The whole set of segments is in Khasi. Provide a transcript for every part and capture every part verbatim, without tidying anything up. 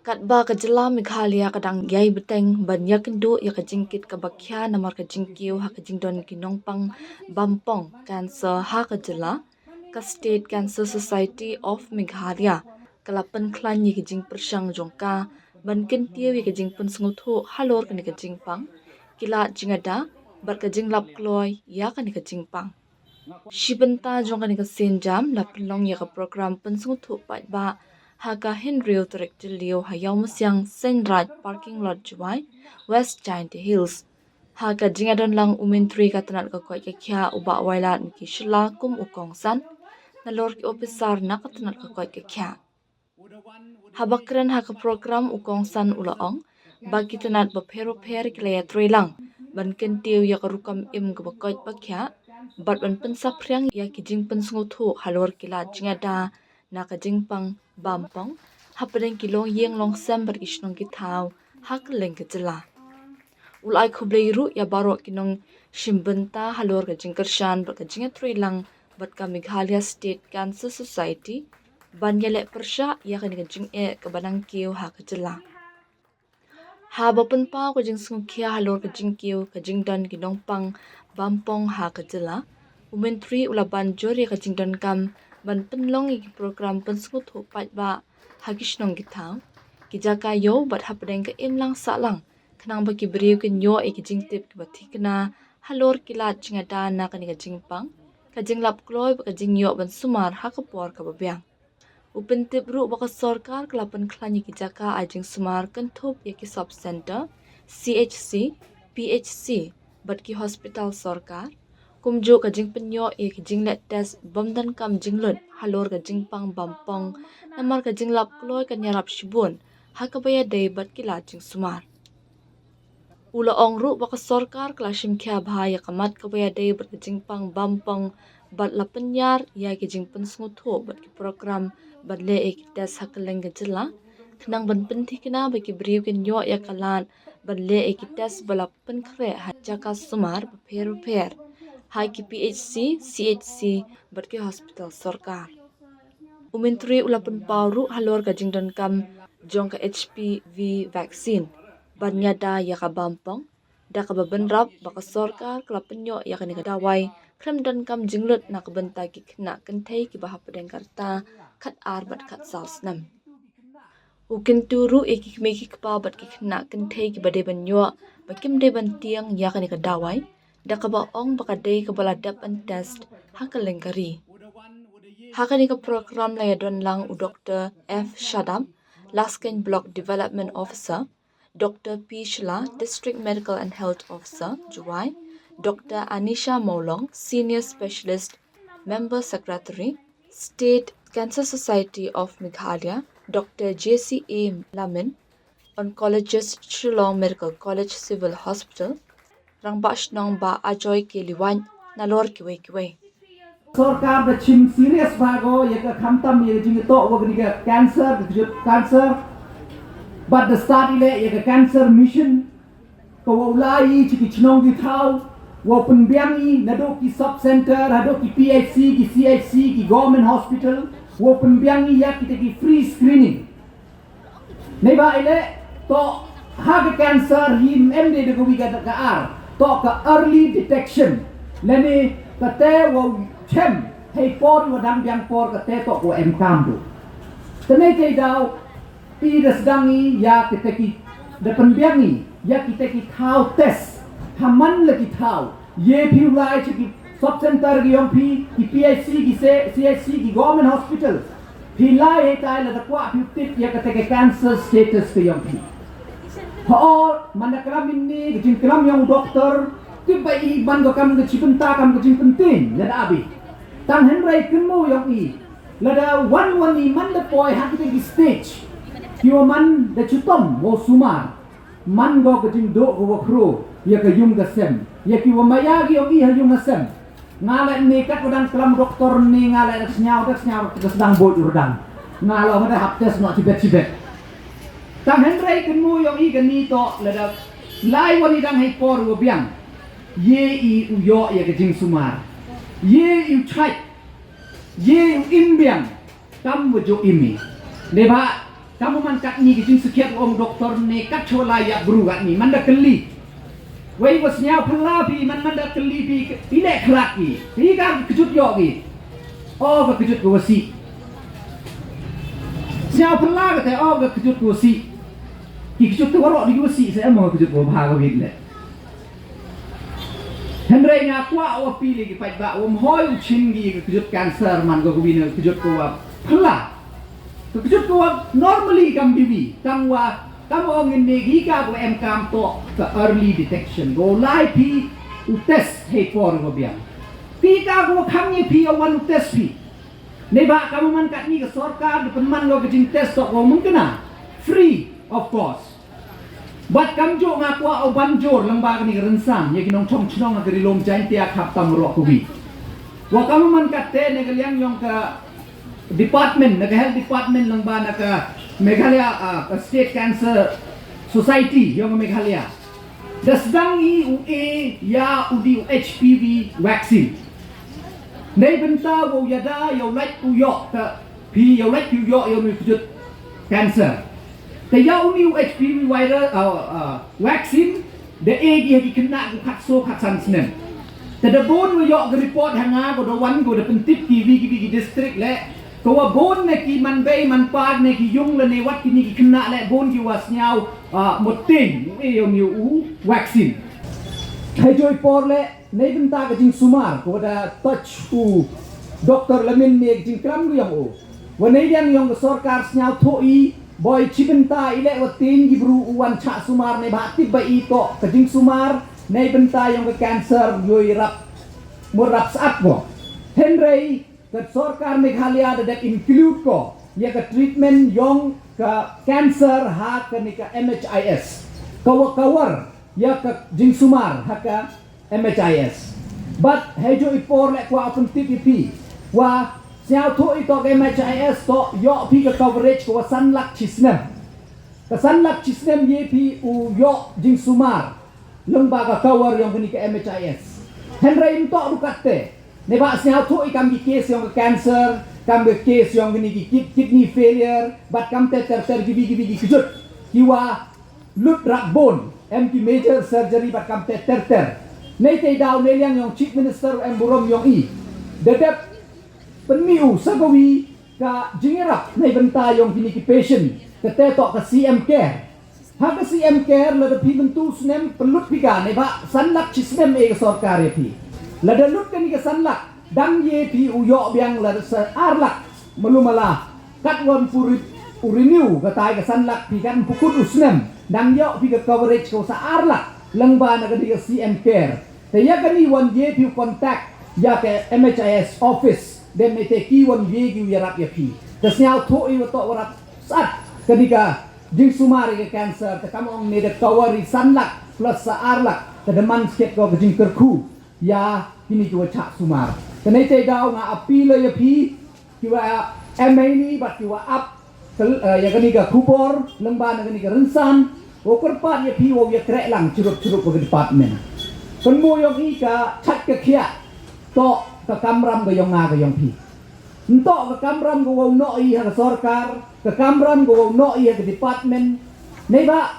Katba ka jylla Meghalaya ka dang ïai bteng ban ïakynduh ïa ka jingkit kaba khia namar ka jingkiew ha ka jingdon ki nongpang bampong cancer ha ka jylla, ka State Cancer Society of Meghalaya ka la pynkhlaiñ ïa ka jingpyrshang jong ka ban kyntiew ïa ka jingpynsngewthuh halor kane ka jingpang, ki lad jingada bad ka jinglap kloi ïa kane ka jingpang. Shi bynta jong kane ka sienjam la pynlong ïa ka program pynsngewthuh paidbah ha ka hynriew tarik Jylliew ha Ïawmysiang Seiñraij parking lot Jowai, West Jaintia Hills. Ha ka jingïadon lang u Myntri ka tnat ka koit ka khiah u Bah Wailadmiki Shylla kum u kongsan nalor ki ophisar na ka tnat ka koit ka khiah. Haba kren ha ka program u kongsan u la ong ba ki tnat bapher bapher ki la ïatreilang ban kyntiew ïa ka rukom im kaba koit ba khiah bad ban pynsaphriang ïa ki jingpynsngewthuh halor ki lad jingada na ka jingpang bampong hapdeng ki longïing longsem bad ki shnong ki thaw ha kylleng ka jylla. U la ai khublei ruh ïa baroh ki nongshim bynta halor ka jingkyrshan bad ka jingïatreilang bad ka Meghalaya State Cancer Society ban ïaleh pyrshah ïa kane ka jingeh kaba nang kiew ha ka jylla. Haba pynpaw ka jingsngewkhia halor ka jingkiew ka jingdon ki nongpang bampong ha ka jylla, u Myntri u la ban jur ïa ka jingdonkam ban pynlong ïa ki program pynsngewthuh paidbah ha ki shnong ki thaw, ki jaka ïew bad hapdeng ka imlang sahlang khnang ba ki briew kin ïoh ïa ki jingtip kiba thikna halor ki lad jingada na kane ka jingpang, ka jinglap kloi bad ka jingïoh ban sumar ha ka por kaba biang. U pyntip ruh ba ka sorkar ka la pynkhlaiñ ïa ki jaka ai jingsumar kynthup ïa ki sub center, C H C, P H C bad ki hospital sorkar. Kumjuh ka jingpynïoh ïa ki jingleh test bym donkam jinglut halor ka jingpang bampong namar ka jinglap kloi kan ïarap shibun ha kaba ïadei bad ki lad jingsumar. U la ong ruh ba ka sorkar ka la shim khia bha ïa ka mat kaba ïadei bad ka jingpang bampong bad la pynïar ïa ki jingpynsngewthuh bad ki program ban leh ïa ki test ha kylleng ka jylla khnang ban pynthikna ba ki briew kin ïoh ïa ka lad ban leh ïa ki test ba la pynkhreh ha jaka sumar bapher bapher, ha ki P H C, C H C bad ki hospital sorkar. U Myntri u la pynpaw ruh halor ka jingdonkam jong ka H P V vaccine ban ïada ïa ka bampong, da kaba bynrap ba ka sorkar ka la pynïoh ïa kane ka dawai khlem donkam jinglut na ka bynta ki khynnah kynthei kiba hapdeng ka rta khatar bad khatsaw snem. U kyntu ruh ïa ki kmie ki kpa bad ki khynnah kynthei kiba dei ban ïoh ba kim dei ban tieng ïa kane ka dawai, da kaba ong ba ka dei kaba la dep ban test ha kylleng ka ri. Ha kane ka program la ïadon lang u Doctor F Shadap, Laskeiñ Block Development Officer, Doctor P Shylla, District Medical and Health Officer, Jowai, Doctor Anisha Mawlong, Senior Specialist, Member Secretary, State Cancer Society of Meghalaya, Doctor J C A Lamin, Oncologist, Shillong Medical College Civil Hospital, Rangbah Shnong Bah Ajoy K Liwat, nalor kiwei kiwei. Sorkar da chim serious bha ko ïa ka khamtam ïa ka jingïatoh wa kane ka cancer, ka jingïatoh cancer. Bad da start i leh ïa ka cancer mission, ka wa u la ai i cha ki chnong ki thaw, wa u pynbiang i naduh ki sub center haduh ki P H C, ki C H C, ki government hospital, wa u pynbiang i ïa kita ki free screening. Neibhah i leh, toh ha ka cancer hi ym em de da kawi ka, ka ar, toh ka early detection. Lane kata wa u chem hei por wa dang biang por, kata toh ka wa em kam tu. Te neitei daw i da sdang i ïa kita ki, da pynbiang i ïa kita ki thaw test ha man la ki thaw. Ïa phi u lai cha ki sub center ki yong phi, ki P H C, ki C-, C H C, ki government hospital. Phi lai hei tai lada kwah phi u tip ïa kata ka cancer status ka yong phi. Hooid, man da klam ynne, ka jingklam yong u doktor, tip ba i man ka kam ka chibynta, kam ka jingpyntieng lada abi. Tang hynrei kynmaw yong i, lada wan wan i man da poi ha kita ki stage, ki wa man da chitom wa sumar. Man ko ka jingduh ka wa khru ïa ka yung ka sem, ïa ki wa maya ki yong i ha yung ha sem. Nga leh ne kat wa dang klam doktor ne, nga leh da sñiaw, da sñiaw, da sdang bot u dang. Nga la wa da hap test noh chibet chibet. Tang hynrei kynmaw yong i kani toh lada lai wan i dang hei por wa biang, ïa i u ïoh ïa ka jingsumar, ïa i u chait, ïa i u im biang. Kam wa ju im i. Neibhah Kam man katni ki jingsngewthuh ong doktor ne kat chola ïa bru katni man da kylli. Wei wa sñiaw phylla phi man man da kylli phi phi leh khlad ki. Phi ka kjut ïoh ki. O ka kjut ka wasi. Sñiaw phylla ka te o ka kjut ka wasi. Ki kjut ka waroh di ka wasi sa em ka kjut ka bha ka wit leh. Hynrei nga kwah wa pili ki paidbah wa mhoi u chim ki ka kjut cancer man ka kawin ka kjut ka wa phylla. Ka kjut ka wa normally kam biwi tang wa kam ong in ne ki ka wa em kam to ka early detection go lai phi u test hei por go biang. Ki ka wa kham ye phi ya wan u test phi. Ne ba kam man katni ka sorkar da pynman go ka jing test to go mungkena free of cost. Bad kamjuh nga kwah u ban jur lyngba kani ka rynsan ïa ki nongchong chnong ha ka ri lum Jaintia khap tam roh kawi. Wa kam man katte na ka liang yong ka department, na ka health department lyngba na ka Meghalaya, ah, ka State Cancer Society yong ka Meghalaya. Da sdang i u e ïa u di u H P V vaccine. Nei bynta wow ïada ïa u lait u ïoh ka phi ïa u lait u ïoh ïa u kjut cancer. Te ïa u ni u H P V virus, uh, uh, vaccine da e ki ha ki khynnah ku khatso khatsan snem. Te da bun u ïoh ka report ha nga ko da wan ko da pyntip ki wi ki wi ki district le ko wa bun ne ki man bei man par ne ki yung le ne wat ki ni ki khynnah le bun ki wa sñiaw, uh, mutin u e ïa u ni u vaccine. Hai joi por le Nei bynta ka jingsumar ko da touch u doktor lamin ne ka jingkram gu yong u. Wa nei liang yong ka sorkar sñiaw tho i boi chi bynta i leh wa tin ki bru u wan chah sumar nei ba tip ba i to ka jingsumar nei bynta yong ka cancer yoi rap mur rap saat ko. Hynrei ka sorkar Meghalaya da dep include ko ïa ka treatment yong ka cancer ha ka ni ka M H I S. Ka wa cover ïa ka jingsumar ha ka M H I S. Bad hei ju i por le kwah pyntip i phi wa sñiaw tho i to ka M H I S to ïoh phi ka coverage ko wa san lak chi snem. Ka san lak chi snem ye phi u ïoh jingsumar lyngba ka cover yong kani ka M H I S. Hynrei ym to rukat te ne ba sñiaw tho i kam ki case yong ka cancer, kam ki case yong kani ki kid- kidney failure bad kam te ter ter ki bi ki bi ki kjut ki wa lut rap bun em ki major surgery bad kam te ter ter. Nei te daw nei liang yong Chief Minister em burom yong i da dep pynmi u sa kawi ka jingirap nei bynta yong kini ki patient ka te to ka C M Care. Ha ka C M Care lada phi myntu snem pynlut phi ka nei ba san lak chi snem e ka sorkar e phi. Lada lut kani ka san lak dang ye phi u ïoh biang lada sa ar lak malu mala. Kat wan puri u renew ka tai ka san lak phi kan pukut u snem dang ïoh phi ka coverage ka sa ar lak lyngba na ka di ka C M Care. Te ïa kani wan ye phi u contact ïa ka M H I S office dem ite ki wan ye ki u ïarap ïa phi. Te sñiaw tho i wa to wa rap sat kani ka jingsumar ïa ka cancer te kam ong ne da cover i san lak plus sa ar lak te da man sket ko ka jingkyrkhu ïa kini ki wa chah sumar. Te nei te daw nga appeal ïa phi ki wa em hei ni bad ki wa ap tel- eh, ïa kani ka khubor lyngba na kani ka rynsan. Wa kyrpad ïa phi wa ïa kreh lang chirup chirup wa ka department. Pynmo yong i ka chait ka khiah to ka kamram ka yong nga ka yong phi. Nto ka kamram ka wa u noh i ha ka sorkar, ka kamram ka wa u noh i ha ka department. Nei ba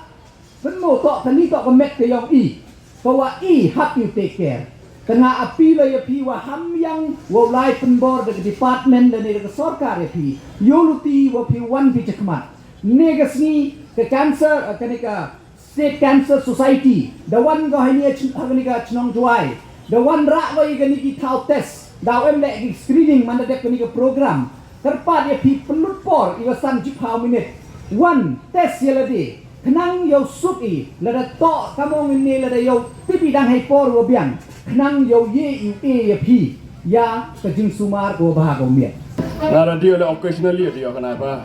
Pynmo to kani to ka met ka yong i ka wa i hap i u take care. Te nga appeal ïa phi wa ham yang wa u lai pynbor da ka department lane da ka sorkar ïa phi. Ïoh luti wa phi wan phi chakmat. Ne ka sngi ka cancer, eh, kani ka State Cancer Society da wan ka hani ha kani ka chnong Jowai. Da wan rah wa i kani ki thaw test. Daw em leh ki screening man da dep kani ka program. Kyrpad ïa phi pynlut por i wa san jiphaw minit. Wan test ïa lade. Khnang ïa u suk i lada to kam ong ne lada ïa u tip i dang hei por wa biang. Khnang ïa u ye i u e ïa phi ïa ka jingsumar ko bha ko miet. Nga radio le occasionally radio kana ba.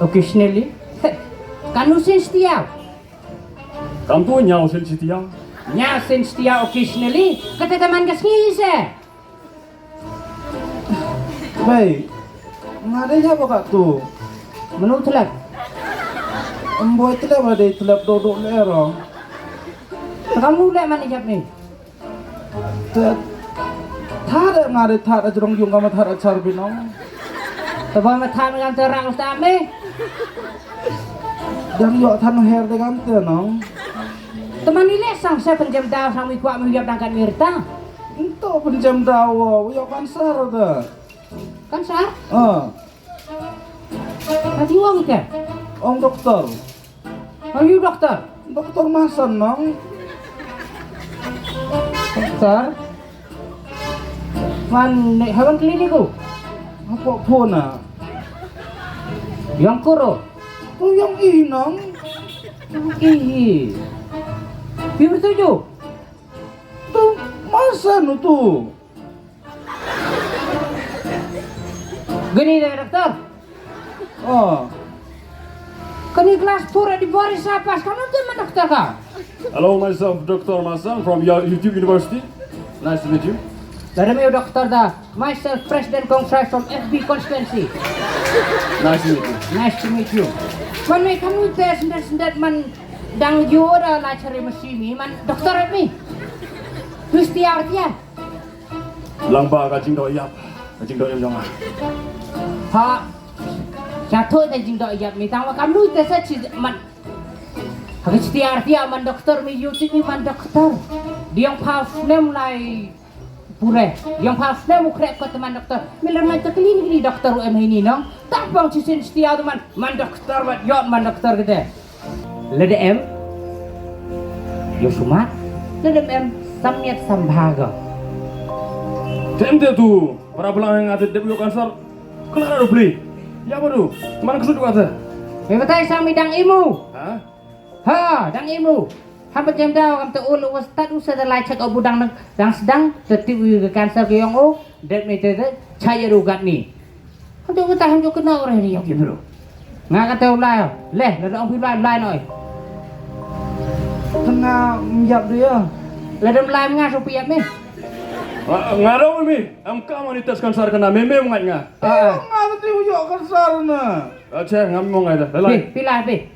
Occasionally. Kanu sin stia. Kampu nyau sin stia. Nyau sin stia occasionally. Kata taman ka sngi se. Bai, nga dei ïa ba ka tu. Manu telep. Em boi telep ba dei telep dodok le ro. Kamu le man ijab ni. Te thad nga dei thad ajrong yung kama thad achar binong. Te ba me than ngam te rang uta me. Dang ïoh than her de ngam te nong. Te mani le sang se pynjem daw sang mi kwah me ïap dang kan mirta. Nto pynjem daw ïoh kansar de. Kansar? Ah. Nanti uang ite. Ong doktor. Are you doctor? Doktor Masan nong. Doktor. Man ne hewan klinik u. Apa puna? Yang kuro. Tu yang inang. Ih. Pibir tujuh. Tu Masan tu. Gini deh doktor. Oh. Kani kelas pura di baris apa? Sekarang tu mana doktor kau? Hello, myself Doktor Masang from Yo- YouTube University. Nice to meet you. Dari mana doktor dah? Myself President Kongshai from F B constituency. Nice to meet you. Nice to meet you. Man me kamu te sendat-sendat man dang yo da la cari masih mi man doktor mi. Terus tiar tiar. Lang ba ka jingdoh ïap, ka jingdoh ïap jong nga. Ha. Jatuh da jingdoh ïap mi tang wa kam lui te sa chi man. Ha ka chi tiar tiar man doktor mi yu ti mi man doktor. Diang pau snem lai pure. Diang pau snem u krek ko te man doktor. Mi lem lai te klinik ni doktor u em hini nong. Tak bang chi sin chi tiar te man man doktor wat yot man doktor kete. Lada em, ïoh sumat, lada em, samyat sambhaga. Tem te tu, para belang yang ada dep ïoh kansar. Kena ada beli. Ya apa tu? Mana kesud tu kata? Me batai sang mi dang imu. Ha? Ha, dang imu. Hamba jem daw kam te ul was tat usa da lai check up u dang dang sedang te ti u ka kansar ke yong u. Dep me te te chaya rugat ni. Hantu kita hantu kena orang ni yang kibru. Nga kata ulai, leh, lada ong pi ulai, ulai noi. Tengah menjawab dia. Lada ulai nga so piap ni. Ah, nga dong mi, am ka mani tes kansar kena meme mengat nga. Ah. Nga tadi uyok kansar na. Acha, ngam mo ngai dah. Lalai. Pi, pilai pi.